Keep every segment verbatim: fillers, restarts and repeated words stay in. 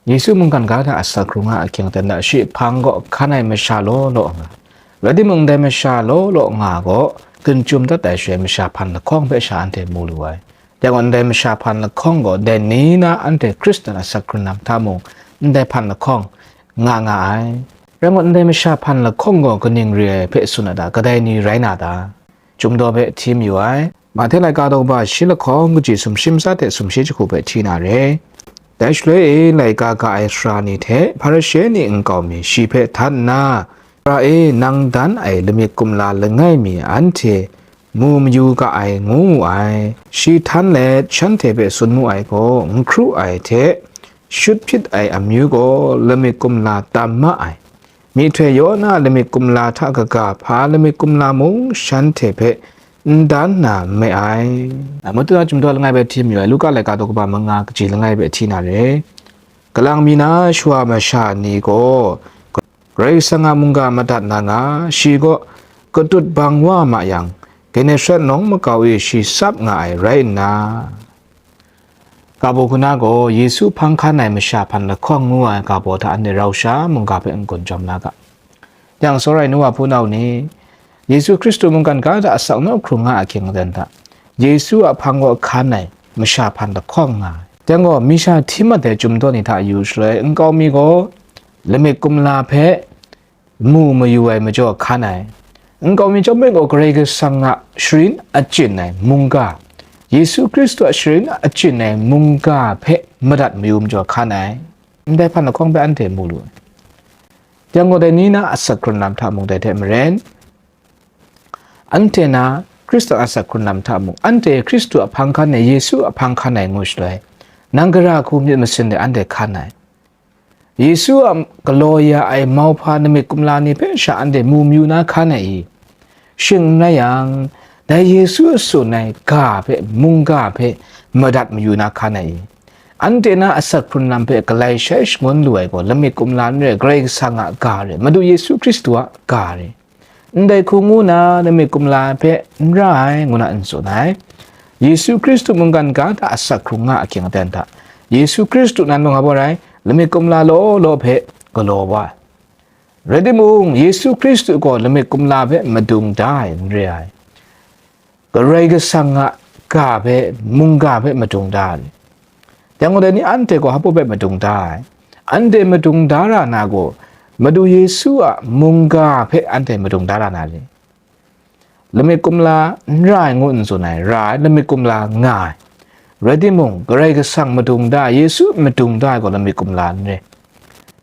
Yesu mungkan ga hta asak hkrung nga ahkying aten hta shi hpang gaw hkan ai masha law law nga. Rai timung, ndai masha law law nga gaw, gun chyum dat ai shaloi masha hpan lahkawng hpe sha anhte mu lu ai. Dai gaw, ndai masha hpan lahkawng gaw, dai ni na anhte Hkristan asak hkrung lam hta mung, ndai hpan lahkawng nga nga ai. Rai ngut, ndai masha hpan lahkawng gaw kaning re ai hpe tsun a ta? Kadai ni rai na ta? Chyum daw hpe hti mayu ai. Mahte laika daw kaba shi lahkawng, kaji sumshi ntsa hte sumshi jahku hpe hti na re. Dai shaloi e, laika ga ai sara ni hte Hparishe ni nkau mi shi hpe htan nna, "Sara e, nang dan ai lamik kumla langai mi anhte mu mayu ga ai," ngu wu ai. Shi htan let shanhte hpe tsun mu ai gaw, n hkru ai hte shut hpyit ai amyu gaw lamik kumla tam ma ai. Myihtoi Yawna lamik kumla hta kaga hpa lamik kumla mung shanhte hpe n dan na n me ai. Madu na Chyum daw langai bai hti mayu ai, Luka laika daw kaba manga, kaji langai bai hti na re. Kalang mi na shawa masha ni gaw Karai Kasang a mungga madat na nga, shi gaw katut bang wa ma yang, Genesaret nawng makau e shi tsap nga ai rai nna, Ga baw hku na gaw, Yesu hpang hkan ai masha hpan lahkawng ngu ai ga baw hta anhte rau sha mungga hpe n-gun jawm la ga. Yang sawrai nu wa hpunau ni, Yesu Hkristu mungkan ga hta asak nawk hkrung nga ahkying aten hta, Yesu a hpang gaw hkan ai masha hpan lahkawng nga ai. Dai gaw, misha hti mat ai Chyum daw ni hta yu shaloi, nkau mi gaw lamik kumla hpe mu mayu ai majaw hkan ai. Nkau mi chyawm hpe gaw Karai Kasang a sharin achyin ai mungga, Yesu Hkristu a sharin achyin ai mungga hpe madat mayu majaw hkan ai. Ndai hpan lahkawng hpe anhte mu lu ai. Yang gaw, dai ni na asak hkrung lam hta mung dai hte maren, anhte na Hkristu a asak hkrung lam hta mung, anhte Hkristu a hpang hkan ai, Yesu a hpang hkan ai ngu shaloi, nang gara hku myit masin de anhte hkan ai. Yesu a galaw ya ai mauhpa lamik kumla ni hpe sha anhte mu mayu na hkan ai i? Shing n rai yang, dai Yesu a tsun ai ga hpe, mungga hpe madat mayu na hkan ai i? Anhte na asak hkrung lam hpe galai shai shangun lu ai gaw, lamik kumla n re, Karai Kasang a ga re, Madu Yesu Hkristu a ga re. Ndai hku ngu na lamik kumla hpe n ra ai, ngu na n tsun ai. Yesu Hkristu mungkan ga hta asak hkrung nga ahkying aten hta, Yesu Hkristu nan mung hpa rai, lamik kumla law law hpe galaw wa ai. Rai timung, Yesu Hkristu gaw lamik kumla hpe madung da ai n re ai. Karai Kasang a ga hpe, mungga hpe madung da ai. Yang gaw, dai ni anhte gaw hpa baw hpe madung da ai? Anhte madung da ra na gaw, Madu Yesu a mungga hpe anhte madung da ra na re. Lamik kumla n ra ai ngu n tsun ai, ra ai, lamik kumla nga ai. Rai timung, Karai Kasang madung da ai, Yesu madung da ai gaw lamik kumla n re.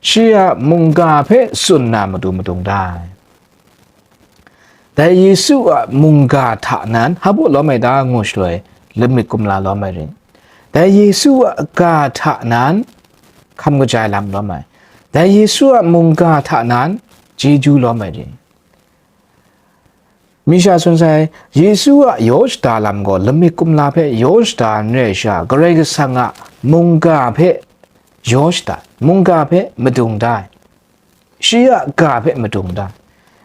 Shi a mungga hpe tsun na matu madung da ai. Dai Yesu a mungga hta nan hpa baw lawm ai ta ngu shaloi, lamik kumla lawm ai re. Dai Yesu a ga hta nan hkam kaja ai lam lawm ai. Dai Yesu a mungga hta nan chyeju lawm ai re. Misha tsun sai, Yesu a yaw shada lam gaw lamik kumla hpe yaw shada n rai sha, Karai Kasang a mungga hpe yaw shada, mungga hpe madung da ai. Shi a ga hpe madung da.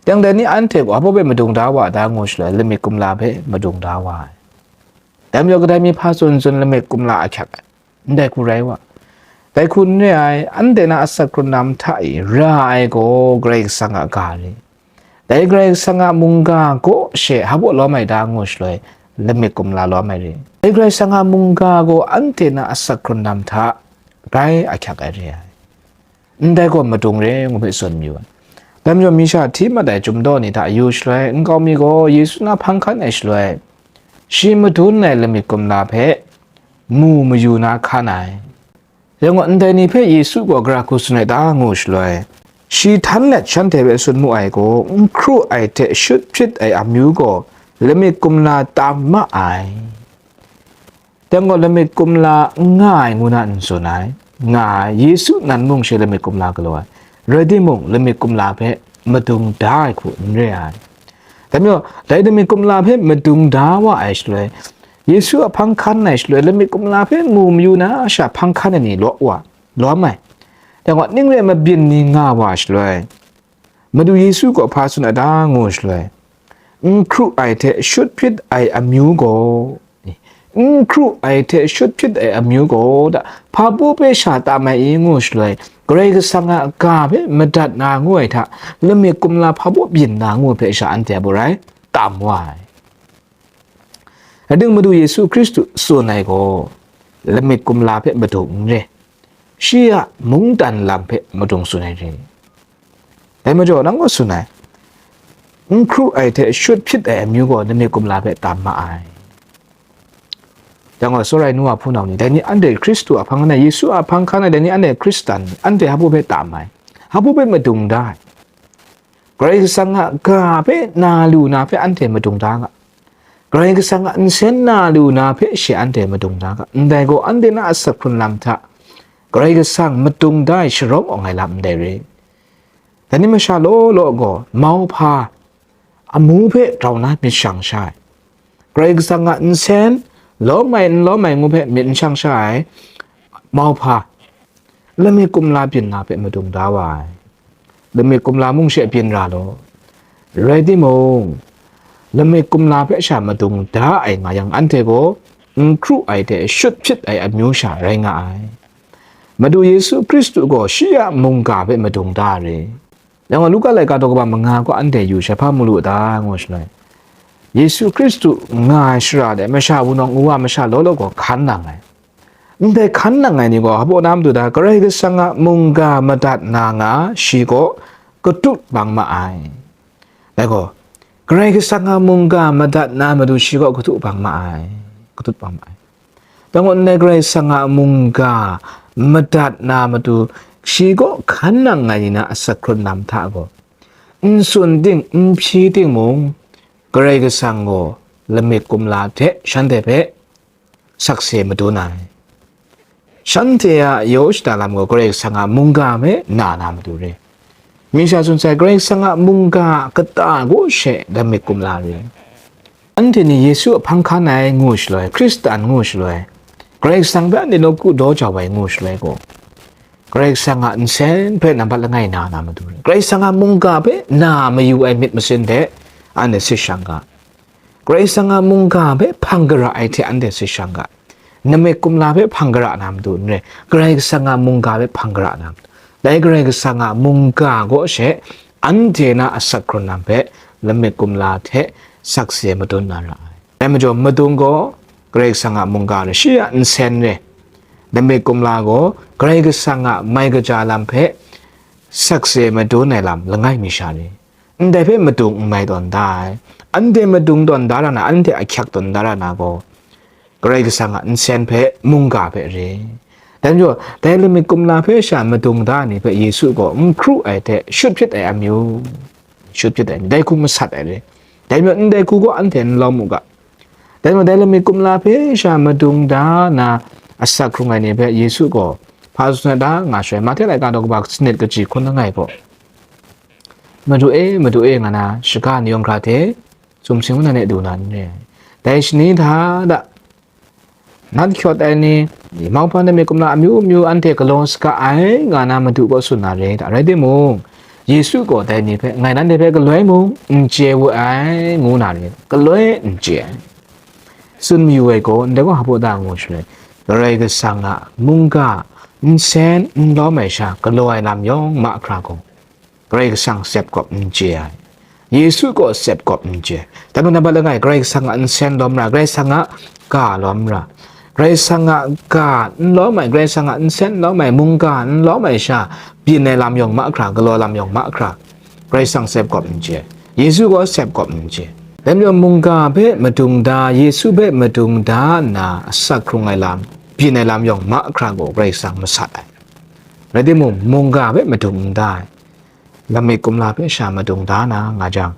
Dang dai ni anhte gaw hpa baw hpe madung da wa ta ngu shaloi, lamik kumla hpe madung da wa ai. Dai majaw kadai mi hpa tsun tsun lamik kumla ahkyak ai. Ndai hku rai wa. Dai hku n re ai, anhte na asak hkrung lam hta e ra ai gaw Karai Kasang a ga re. Dai Karai Kasang a mungga gaw she hpa baw lawm ai ta ngu shaloi, lamik kumla lawm ai re. Dai Karai Kasang a mungga gaw anhte na asak hkrung lam hta rai ahkyak ai re ai. Ndai gaw madung re ngu hpe tsun mayu ai. Dai majaw, misha hti mat ai Chyum daw ni hta yu shaloi, nkau mi gaw Yesu na hpang hkan ai shaloi, shi madun ai lamik kumla hpe mu mayu na hkan ai. Yang gaw, ndai ni hpe Yesu gaw gara hku tsun ai ta ngu shaloi, shi htan let shanhte hpe tsun mu ai gaw, n hkru ai hte shut hpyit ai amyu gaw lamik kumla tam ma ai. Dang gaw, lamik kumla n nga ai ngu na n tsun ai, nga ai, Yesu nan mung she lamik kumla galaw ai, rai timung, lamik kumla hpe madung da ai hku n re ai. Dai majaw, dai lamik kumla hpe madung da wa ai shaloi, Yesu a hpang hkan ai shaloi, lamik kumla hpe mu mayu na sha hpang hkan ai ni law wa, lawm ai. Dang gaw, ning re ai mabyin ni nga wa ai shaloi, Madu Yesu gaw hpa tsun ai ta ngu shaloi, n hkru ai hte shut hpyit ai amyu gaw, n hkru ai hte shut hpyit ai amyu gaw da, hpa baw hpe sha tam ai i ngu shaloi, Karai Kasang a ga hpe madat na ngu ai hta, lamik kumla hpa baw byin na ngu ai hpe sha anhte a baw rai tam wa ai. Ating Madu Yesu Hkristu tsun ai gaw, lamik kumla hpe madung n re, shi a mungdan lam hpe madung tsun ai re. Dai majaw, nang gaw tsun ai, n hkru ai hte shut hpyit ai amyu gaw lamik kumla hpe tam ma ai. Dang gaw, tsawra ai nu wa hpunau ni, dai ni anhte Hkristu a hpang hkan ai, Yesu a hpang hkan ai, dai ni anhte Hkristan ni, anhte hpa baw hpe tam ai, hpa baw hpe madung da ai. Karai Kasang a ga hpe na lu na hpe anhte madung da nga. Karai Kasang a nsen na lu na hpe she anhte madung da nga. Ndai gaw, anhte na asak hkrun lam hta Karai Kasang madung da ai sharawng awng ai lam ndai re. Dai ni masha law law gaw, mauhpa amu hpe grau na myit shang sha ai. Karai Kasang a nsen, lawm ai n lawm ai ngu hpe myit n shang sha ai mauhpa, lamik kumla byin na hpe madung da wa ai. Lamik kumla mung she byin ra law. Rai timung, lamik kumla hpe sha madung da ai nga yang, anhte gaw n hkru ai hte shut hpyit ai amyu sha rai nga ai. Madu Yesu Hkristu gaw shi a mungga hpe madung da ai re. Yang gaw, Luka laika daw kaba manga gaw anhte yu, shi hpa mu lu ta ngu shaloi, Yesu Hkristu nga ai shara de masha wunawng wuwa masha law law gaw hkan nang ai. Ndai hkan nang ai ni gaw hpa baw na matu da, Karai Kasang a mungga madat na nga shi gaw katut bang ma ai. Dai gaw, Karai Kasang a mungga madat na matu shi gaw katut bang ma ai. Katut bang ma ai. Dang gaw, ndai Karai Kasang a mungga madat na matu shi gaw hkan nang ai ni na asak hkrun lam hta gaw, n tsun ting, n hpyi ting mung, Karai Kasang gaw lamik kumla hte shanhte hpe sakse madun ai. Shanhte a yaw shada lam gaw Karai Kasang a mungga hpe na na matu re. Mi sha tsun sai, Karai Kasang a mungga kata gaw she lamik kumla re. Anhte ni Yesu a hpang hkan ai ngu shaloi, Hkristan ngu shaloi, Karai Kasang hpe anhte nawku daw jau ai ngu shaloi gaw, Karai Kasang a nsen hpe nambat langai na na matu re. Karai Kasang a mungga hpe na mayu ai myit masin hte anhte sit shang ga. Karai Kasang a mungga hpe hpang gara ai hte anhte sit shang ga. Lamik kumla hpe hpang gara na matu n re, Karai Kasang a mungga hpe hpang gara na matu. Dai Karai Kasang a mungga gaw she anhte na asak hkrun lam hpe lamik kumla hte sakse madun na ra ai. Dai majaw, madung gaw Karai Kasang a mungga re, shi a nsen re. Lamik kumla gaw Karai Kasang a mai kaja lam hpe sakse madun ai lam langai mi sha re. Ndai hpe madung n mai tawn da ai. Anhte madung tawn da ra na, anhte ahkyak tawn da ra na gaw, Karai Kasang a nsen hpe, mungga hpe re. Dai majaw, dai lamik kumla hpe sha madung da ai ni hpe Yesu gaw n hkru ai hte shut hpyit ai amyu, shut hpyit ai amyu, dai hku masat ai re. Dai majaw, ndai hku gaw anhte n lawm u ga. Dai majaw, dai lamik kumla hpe sha madung da na asak hkrung ai ni hpe Yesu gaw hpa tsun ai ta nga shaloi, Mahte laika daw kaba sanit kaji hkun langai gaw, Madu e, Madu e, nga na shaga ni yawng hkra hte sumsing nna ne du na n re ai. Dai shani hta da, nat hkyawt ai ni, mauhpa lamik kumla amyu myu anhte galaw saga ai, nga na Madu gaw tsun na re da. Rai timung, Yesu gaw dai ni hpe, ngai nanhte hpe galoi mung n chye wu ai, ngu na re, galoi n chye ai. Tsun mayu ai gaw, ndai gaw hpa baw da ngu shaloi, Karai Kasang a mungga nsen n lawm ai sha galaw ai lam yawng mahkra gaw, Karai Kasang sep kawp n chye ai. Yesu gaw sep kawp n chye ai. Dai majaw, nambat langai, Karai Kasang a nsen lawm ra, Karai Kasang a ga lawm ra. Karai Kasang a ga n lawm ai, Karai Kasang a nsen n lawm ai, mungga n lawm ai sha, byin ai lam yawng mahkra, galaw lam yawng mahkra, Karai Kasang sep kawp n chye ai. Yesu gaw sep kawp n chye ai. Dai majaw, mungga hpe madung da, Yesu hpe madung da nna asak hkrung ai lam, byin ai lam yawng mahkra gaw Karai Kasang masat ai. Rai timung, mungga hpe madung n da ai, lamik kumla hpe sha madung da na nga jang,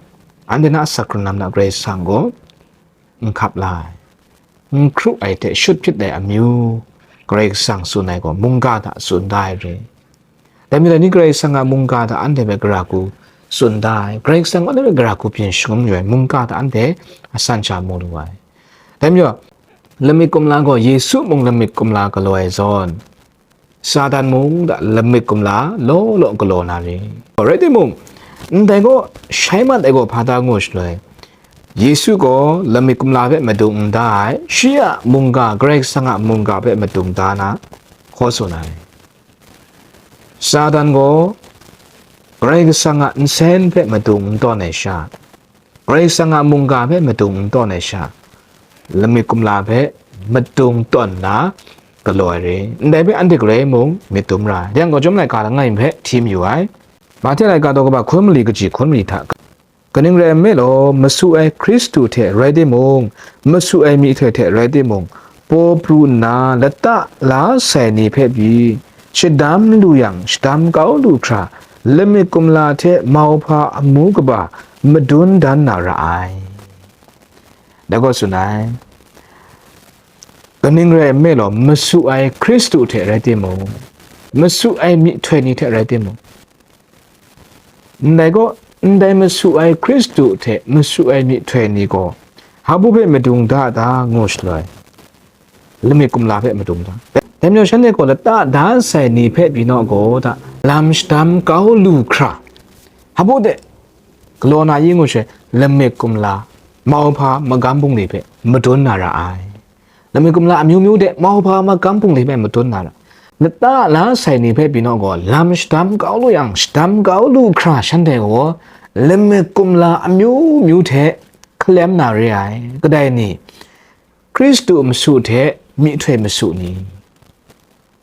anhte na asak hkrung lam na Karai Kasang gaw n hkap la ai, n hkru ai hte shut hpyit ai amyu, Karai Kasang tsun ai gaw mungga hta tsun da ai re. Dai majaw, dai ni Karai Kasang a mungga hta anhte hpe gara hku tsun da ai, Karai Kasang gaw anhte hpe gara hku byin shangun mayu ai, mungga hta anhte a san sha mu lu ai. Dai majaw, lamik kumla gaw Yesu mung lamik kumla galaw ai zawn, Satan mung da lamik kumla law law galaw na re. Rai timung, ndai gaw shai mat ai gaw hpa ta ngu shaloi, Yesu gaw lamik kumla hpe madung n da ai, shi a mungga, Karai Kasang a mungga hpe madung da na hkaw tsun ai. Satan gaw Karai Kasang a nsen hpe madung n tawn ai sha, Karai Kasang a mungga hpe madung n tawn ai sha, lamik kumla hpe madung tawn nna galaw ai re. Ndai hpe anhte galoi mung myit dum ra ai. Yang gaw, Chyum laika langai mi hpe hti mayu ai. Mahte laika daw kaba hkun mali kaji hkun mali hta, kaning rai nme law, masu ai Hkristu hte rai timung, masu ai myihtoi hte rai timung, paw pru nna lata la sai ni hpe pyi, shadam lu yang, shadam kau lu hkra, lamik kumla hte mauhpa amu kaba madun dan na ra ai. Dai gaw tsun ai. Kaning rai nme law, masu ai Hkristu hte rai timung, masu ai myihtoi ni hte rai timung, ndai gaw, ndai masu ai Hkristu hte masu ai myihtoi ni gaw, hpa hpe madung da ta ngu shaloi, lamik kumla hpe madung da. Dai majaw, shanhte gaw lata da sai ni hpe pyi naw gaw ta, lam shadam kau lu hkra, hpa de galaw na i ngu shaloi, lamik kumla, mauhpa magam bungli hpe madun na ra ai. Lamik kumla amyu myu de mauhpa magam bungli hpe madun na ra. Lata la sai ni hpe pyi naw gaw, lam shadam kau lu yang, shadam kau lu hkra shanhte gaw lamik kumla amyu myu hte hkalem na re ai. Kadai ni? Hkristu masu hte myihtoi masu ni.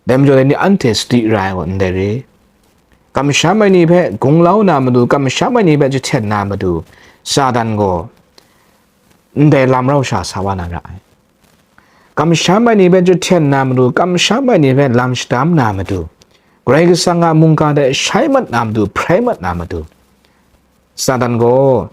Dai majaw dai ni anhte sadi ra ai gaw ndai re. Kamsham ai ni hpe gunglau na matu, kamsham ai ni hpe jahten na matu, Satan gaw ndai lam rau sha sa wa na ra ai. Kamsham ai ni hpe jahten na matu, kamsham ai ni hpe lam shadam na matu, Karai Kasang a mungga hte shai mat na matu, hprai mat na matu, Satan gaw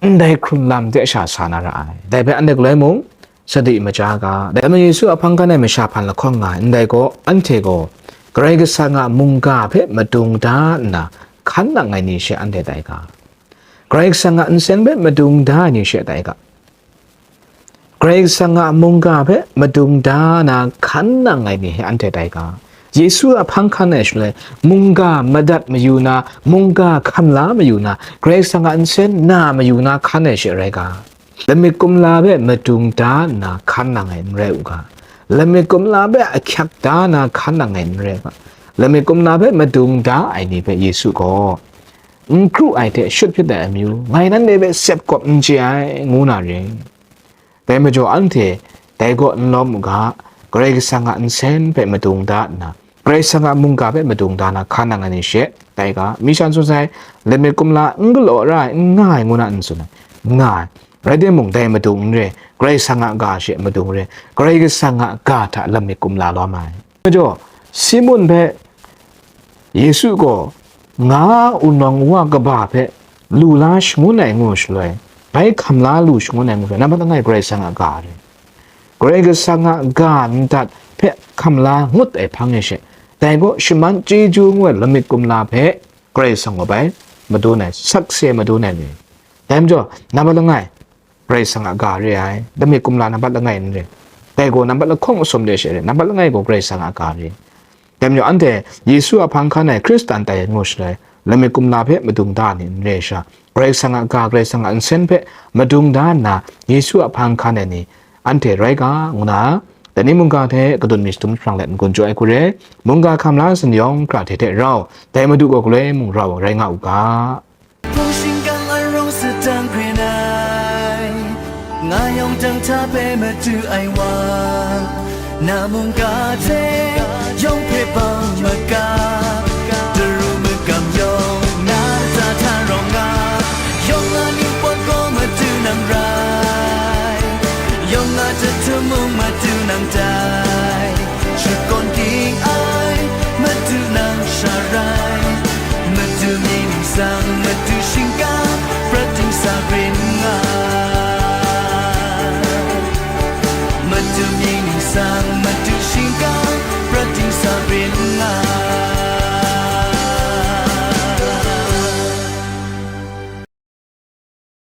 ndai hkrung lam de sha sa na ra ai. Dai hpe anhte galoi mung sadi maja ga. Dai majaw Yesu a hpang hkan ai masha hpan lahkawng nga ai, ndai gaw anhte gaw Karai Kasang a mungga hpe madung da nna hkan nang ai ni she anhte tai ga. Karai Kasang a nsen hpe madung da ai ni she tai ga. Karai Kasang a mungga hpe madung da na hkan nang ai ni he anhte tai ga. Yesu a hpang hkan ai shaloi, mungga madat mayu na, mungga hkam la mayu na, Karai Kasang a nsen na mayu na hkan ai she rai ga. Lamik kumla hpe madung da nna hkan nang ai n rai u ga. Lamik kumla hpe ahkyak da na hkan nang ai n rai ga. Lamik kumla hpe madung da ai ni hpe Yesu gaw, n kru ai hte shut hpyit ai amyu, ngai nanhte hpe sep kawp n chye ai, ngu na re. Dai majaw anhte dai gaw n lawm u ga, Karai Kasang a nsen hpe madung da nna, Karai Kasang a mungga hpe madung da na hkan nang ai ni she tai ga. Mi sha n tsun sai, lamik kumla n galaw ra ai, n nga ai ngu na n tsun ai, nga ai. Rai timung, dai madung n re, Karai Kasang a ga she madung re, Karai Kasang a ga hta lamik kumla lawm ai. Majaw, Simun hpe Yesu gaw, nga wunawng wa kaba hpe lu la shangun ai ngu shaloi, bai hkam la lu shangun ai ngu shaloi, nambat langai Karai Kasang a ga re. Karai Kasang a ga ndat hpe hkam la ngut ai hpang e she, dai gaw shaman chyeju ngu ai lamik kumla hpe Karai Kasang gaw bai madun ai, sakse madun ai ni. Dai majaw, nambat langai, Karai Kasang a ga re ai, lamik kumla nambat langai n re. Dai gaw nambat lahkawng masum de she re, nambat langai gaw Karai Kasang a ga re. Dai majaw anhte Yesu a hpang hkan ai Hkristan tai ngu shaloi, lamik kumla hpe madung da ni n re sha, Karai Kasang a ga, Karai Kasang a nsen hpe madung da nna Yesu a hpang hkan ai ni anhte rai ga, ngu na, dai ni mungga hte kadun mi shadum jahprang let n-gun jaw ai hku re, mungga hkam la sin yawng hkra hte hte rau, dai Madu gaw galoi mung rau rai nga u ga. Hpung shingkang arawng sadang hkren ai, nga yawng dang hta hpe madu ai wa, na mungga hte yawng hpe bang maga, daru magam yawng na lata hta rawng nga, yawng a ningpawt gaw madu nang rai, yawng a jahtum mung madu nang tai, shakawn ging ai madu nang sha rai, madu mying